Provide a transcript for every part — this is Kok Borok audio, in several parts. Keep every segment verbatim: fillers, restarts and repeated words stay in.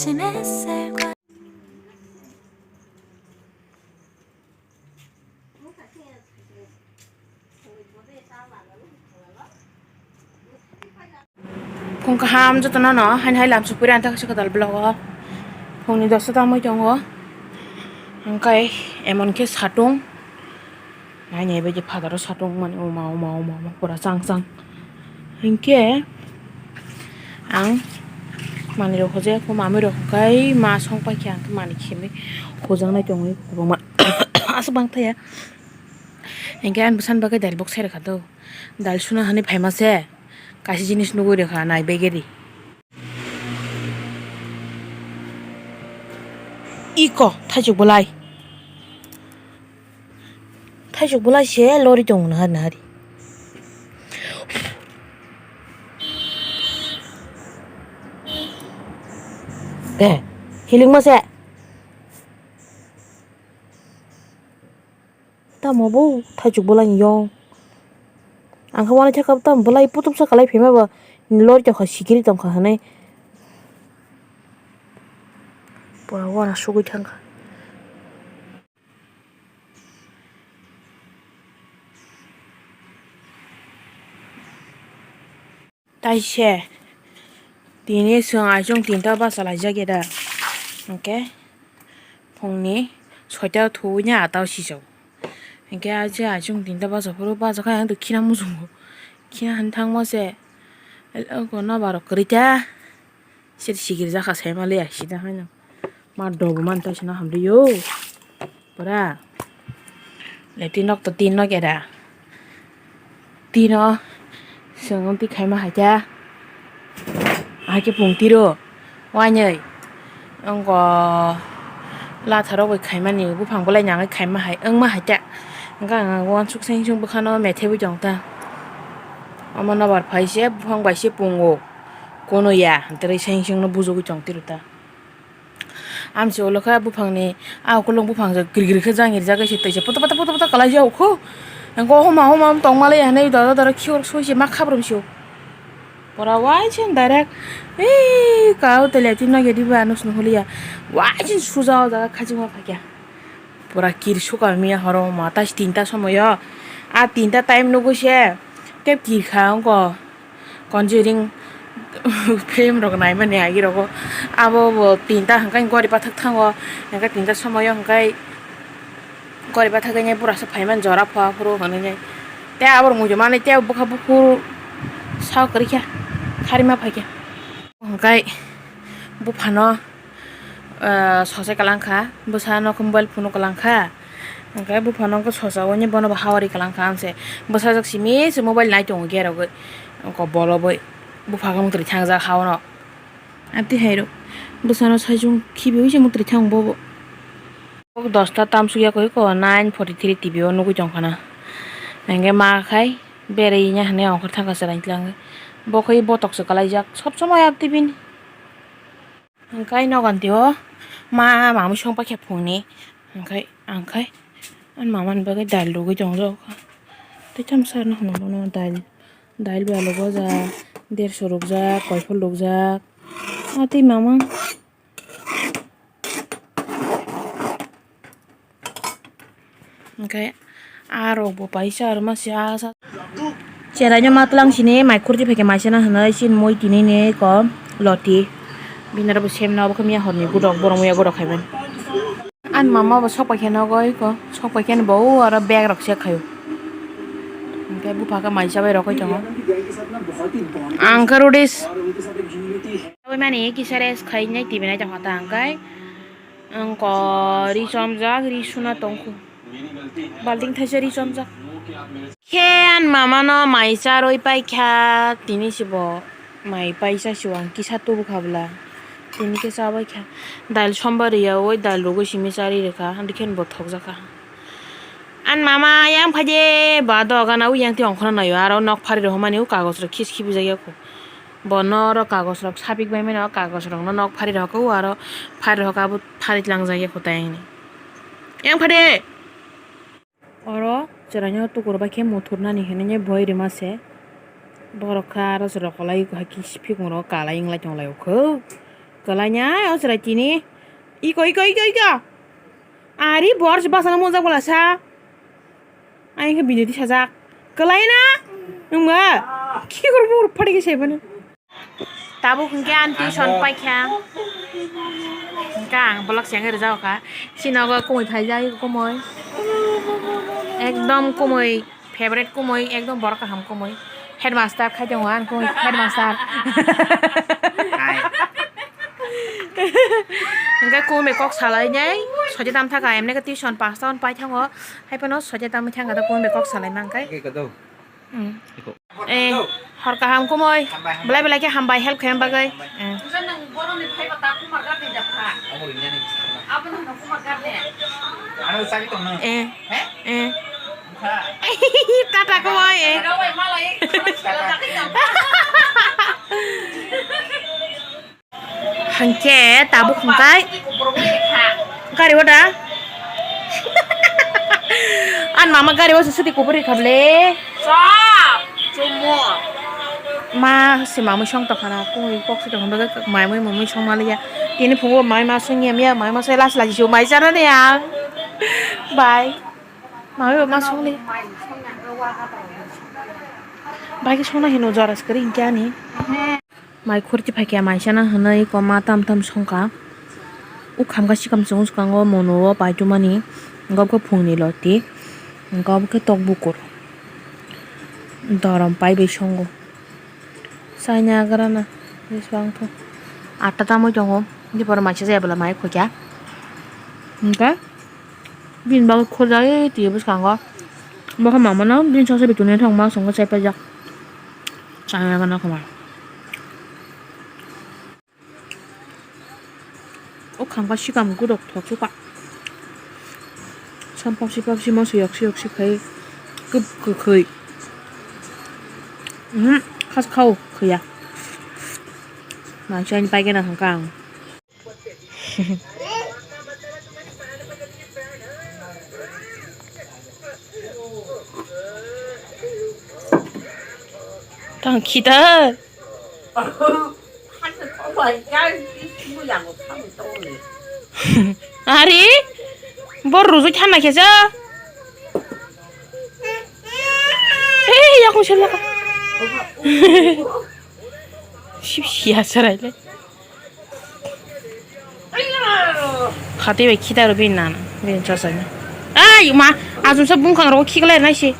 Tienes el cua- Phung kaham jotono no, haini hai lam sukpui rani thang swkadal vlog o. Phungni dosta tangwi tongo. Hwnkhe emon khe satung. Nainai bai khe phataro satung mani, oma, oma, oma, oma, pura chang chang. Hinkhe ang manwi rok hoje, mamwi rok hwnkhe ma song paikhe ang khe manwi khemwi hujaknai tongwi kwbangma aswk bang thaya. Hinkhe ani bwsani bagwi dal bok sai rwkha do. Dal suna hwnwi phaima se kaisa jinis nugwi rwkha, nai begeri. Iko, thaisuk bolai. Thaisuk bolai se lori tongo nahar nahari. Eh, hilikma se. Tamo bo thaisuk bolai ni yong. Ang khe uanaisa kha tamo bolai putup sa kalai phaima ba lori tongkha sikiri tongkha hinui. Pura uanasugwi thangkha. Taise, tini chwng aichung tinta bachalaijak ya da? Hwnkhe phungni soita thuwi ni ata o sijago. Hwnkhe aje aichung tinta bachaphuru, bachakhai ang twi khina muchungo. Khina han thangma se, oko nobar rok kwrwi ta. Sir sikir jakha saima le sida haino. Ma dobo man taisano hamliyo. Pura. Le tin nok to tin nok era. Tino. Sengom ti khaima haikha. Haikhe pung tiro. Wainwi. Wngko. Latharok bai khaimani buphang bolai nangwi khaima hai. Wngma haikha. Wngkha ang wansuk seng sung bwkhano methebwi tong ta. Omo nobar phai se buphang bai se pungo. Kono ya, hinwi seng seng no bujogwi tong tiro ta. Amsi ulo khe buphangni, a ukulung buphang je giri giri khe jang rijak se twi se poto poto poto poto kalai jak kho. Ang khe homa homa tong ma le hinwi doro doro khiyor soi se ma khabrum sio. Pura waising direct, ee, kau tele twi no gedi ba nung sung holi ya. Waising suja o jaga khachingma phai khe. Pura kir suka miya horo ma, tai tinta somoyo. A tinta time nugo se, tei kir kha wngko. Conjuring film rok naimani agi rogo. Abo bo tinta hwnkhe gori pathak thango, hwnkhe tinta somoyo hwnkhe gori pathak ene burasa phaimani jora pha phuru hwnwi. Tei abo rok muitu manwi tei bwkha bukur sao kwrwi kha, kharima phai kha. Hwnkhe buphano ah, sosa kalang kha, bwsa no khe mobile phone o kalang kha, hwnkhe buphano wngkha sosa, oni bono bo hawari kalang kha, ang se bwsajwk simi se mobile nai tongo gerogwi, wngkha bolo bai bupha khe mwtwrwi thangjak ha ono. Amtwi hai rok bwsano saichung khibiwi se mwtwrwi thang bobo. Dosta tamsukya koi ko nine forty three T V o nugwi tongkha na, hwnkhe ma khai beraiya hinwi ongkhor thangkha chwrai tlang, bo khe botok se kalaijak sob somoi amtwi bini. Hwnkhe nogo tio ma mamwi song paikha phungni, hwnkhe ang khai ani mama ni bagwi dal rwgwi tongo. Tei tamo sar no hwnwi bono dal, dal bai alu bojak, derso rwkjak, koiphor rwkjak. A tei mama. Hwnkhe a rok bo paisa aro ma se a sa. Cherai no ma twlang sini mai khurti phaikhe mai sana hwnwi sin moi tini ni ko loti. Bini aro bo sem na obo khe miya horni gudok borok muya gudok khai mani. Ani mama bo sok paikhe nogo iko sok paikhe bo o aro bag rok check khaio. Hwnkhe bupha khe mai chabai rokoi tongo. Ang khe rudis. Chabai mani kisa rest khainai T V nai tongkha ta hwnkhe. Ang ko ri chomjak, ri suna tongkhu. Balting thaisa ri chomjak. Khe ani mama no mai charwi paikha, tini se bo mai paisa se ang kisa tubukha bwla. Tini khe chabaikha. Dal sombar rwyaui dal rwgwi simi charwi rwkha, hwnkhe bo thokjakha. Ani mama yang phaide ba doga na uyang tei ongkhorna naio, aro nok phari rw hwnmani o kagoj rok khis khibijak yakho. Bo noro kagoj rok sapik bai mano, kagoj rok no nok phari rw hwkha, o aro phari rw hwkha, abo phari tlangjak yakho tai hwnwi. Yang phade. Oro chwraino tukur bai khe muthur nani hinwi boi rwma se. Borok kha aro chwra kwlai hai khe sipikung rok kalai wnglai tong lai o kho. Kwlaina o chwrai tini. Iko, iko, iko, iko. Ari bor se basa mojak bola sa. Ai khe video tisajak. Kwlaina? Wngma? Khikor bor phadi khe sebani. Tabuk hwnkhe ang tuition paikha. Hwnkhe ang vlog se wngwi rwjak kha. Sinogo kumui phaijak, kumui. Ekdom kumui. Favorite kumui, ekdom borok kaham kumui. Headmaster khai tongo ang kumui, headmaster. Hai. Hwnkhe kumui bai kok salai nai, soite tam thaka, emne khe tuition pasta hwn pai thango. Hai phano soite tam thangkha, kumui bai kok salai ma hwnkhe. Oke, kado. Hmm. Iko. Eh, hor kaham kumui. Hambai, hambai. Belai belai khe hambai help khaina bagwi. Hambai. Eh. Bwsa nwng borokni phaiba ta Kumar Garden da pha. Abo ringya ni. Abo no Kumar Garden. Ano sagi tong no. Eh. He? Eh. Bwsa. Tata kumui, eh. Rawai malai. Tata. Hwnkhe tabuk hwnkhe gari o da. Ani mama gari o se suti kuburi kha ble. Ma se mamui song tongkha na, kung kok se tongkha, bagwi mai mui mamui song maliya. Tini phungo mai ma song yam ya, mai ma se las las se mai chana de ang. Bai. Mai ma song le. Bai ke song na hino jora skri hwnkhe ani. Mai khurti phaikha maisana hwnwi koma tam tam songkha. Ukham khe sikam chwng swkango mono o paitumani, hwnkhe obo khe phungni loti, hwnkhe obo khe tok bukur. Dorom paibai songo. Chaina agrana bwskango atta tamwi tongo. Bini pore maisa jaya bwla mai khokya. Hwnkhe bini bagwi khorjagwi twi bwskango. Bo khe mamano bini sosa bitonwi thangma songkhe chaipaijak. Chaina agrana khe mai. O khangpa sikam gudok thok suka. Sam papsi papsi moso yoksi yoksi khai kwb kwkhwi. Mhm, khas khao khwya. Nangsaini paigena hangka ang. Tang khita. Ari, bor rujui thana khe ja. Ei, yakung sel laka. Sip sia sarai le. Khati bai khita ro bin nana, bin chasai na. Ai, ma, ajum sa bungkang ro khiklai nai si.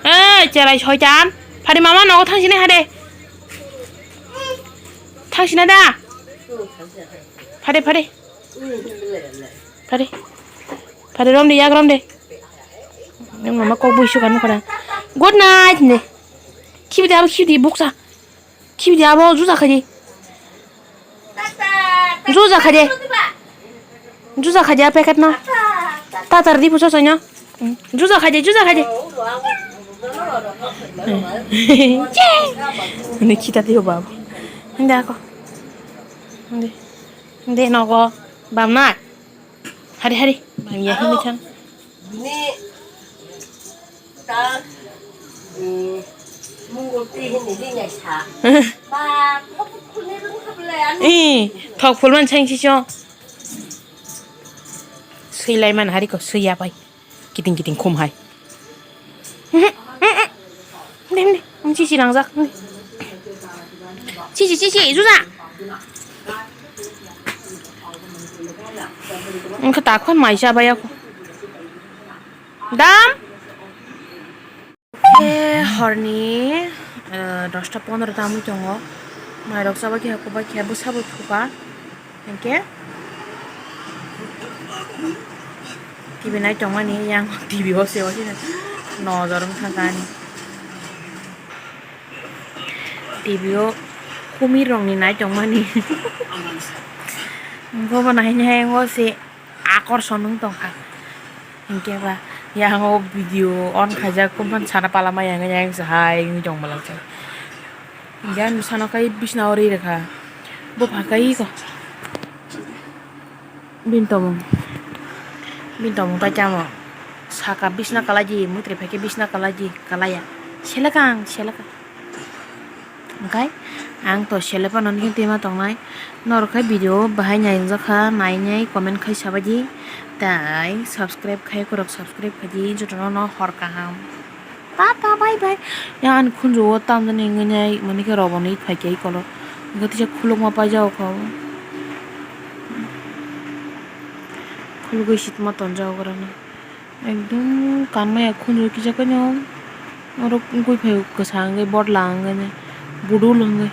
Ei, cherai soitan. Phari mama nogo thangsinai hade. Thangsinai da. Phari, phari. Phari. Phari romde, yak romde. Nang mama kok bui suka nukara. Good night ne. Khibidi abo khibidi buksa. Khibidi abo juja khaidi. Juja khaidi. Juja khaidi a packet no. Tatar di puso sonya. Juja khaidi, juja khaidi. Ni khita tiyo babo. Hindi ako. Hindi. Hindi nogo. Bamna. Hari hari. Bang ya hindi chan. Bini ta, mm, mungul ti hini di ngai sa. Ba, thok phul ni rung kha belai ani. Eh, thok phul man chang si cho. Sui lai man hari ko sui ya pai. Kiting kiting khum hai. Hindi, hindi. Ang chichi nangjak. Chichi, chichi, juja. Ang khe takhon mai cha bai ako. Dam? E horni, eh, dosta pondro tamwi tongo. Mairok chabai khe, hukubai khe, bwsabo thuka. Hinkhe T V nai tongmani, yang T V o se, o se nojor wngkha ani. T V o kumir rokni nai tongmani. Bobo nai nai o se akorson wng tongkha. Hinkhe ba yang o video on khaijak, kumphan sana palama yang, yang se hai wngwi tong balang se. Hinkhe ani bwsano kai bisna o ri rwkha. Bo pha kai ko. Bini tomung. Bini tomung tai tamo. Saka bisna kalai di, mwtri phaikhe bisna kalai di, kalaiya. Selekang, selekang. Hwnkhe Ang to sele phano nini twima tongnai. Norok khe video bahai naingjak kha, nainai comment khai sabaidi. Tai subscribe khai korok subscribe khaidi, jotono no hor kaham. Tata bye bye. Ya ani khunju o tamjani wngwi nai mani khe roboni phaikhe i kolok. Hwnkhe tisa khulukma paijao kho. Khulugwi sitma tonjao borokno. Ekdom kanmaya khunju kisa khe no. Oro wngwi phaio kwsa wngwi bodla wngwi budul wngwi.